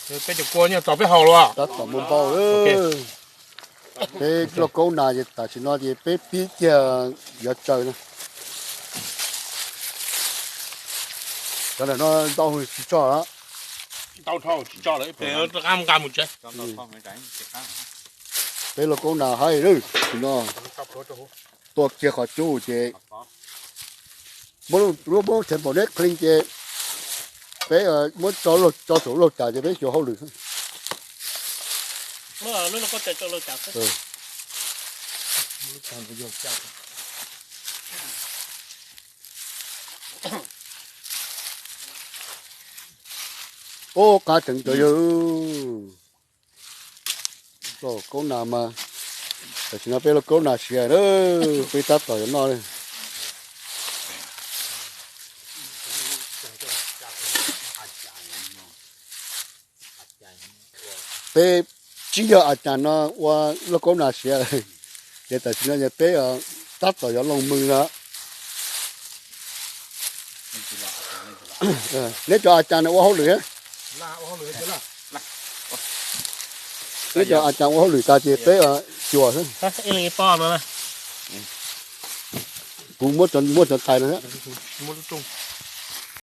Peb cov kua nyob txog peb haus los. Tab tom mus npau. Peb lauj kaub nas ces tam sim no ces peb pib kiag yuav tsaws na. Cov ntawm no ntau tsis tso. Ntau dhau tsis tso lawm, peb rov qab nqa mus tsev. Peb lauj kaub nas haib lawm, tam sim no tua kiag qhov cub ces muab lub, muab lub tsev npaum neb qhli ces peb muab tso, tso saum lauj cas ces peb xyuas hauj lwm. Ub, qab tseev cov yawg. Lauj kaub nas mas, tam sim no peb lauj kaub nas siav na, peb tab tom yuav noj li. Peb tsis yog a cas no ua lauj kaub nas siav, ces tam sim no ces peb tab tom yuav looj mws no. Neb cov a cas no ua hauj lwm. Neb cov a cas ua hauj lwm tas ces peb xyuas xwb. Kuv muab cov ntxhais no.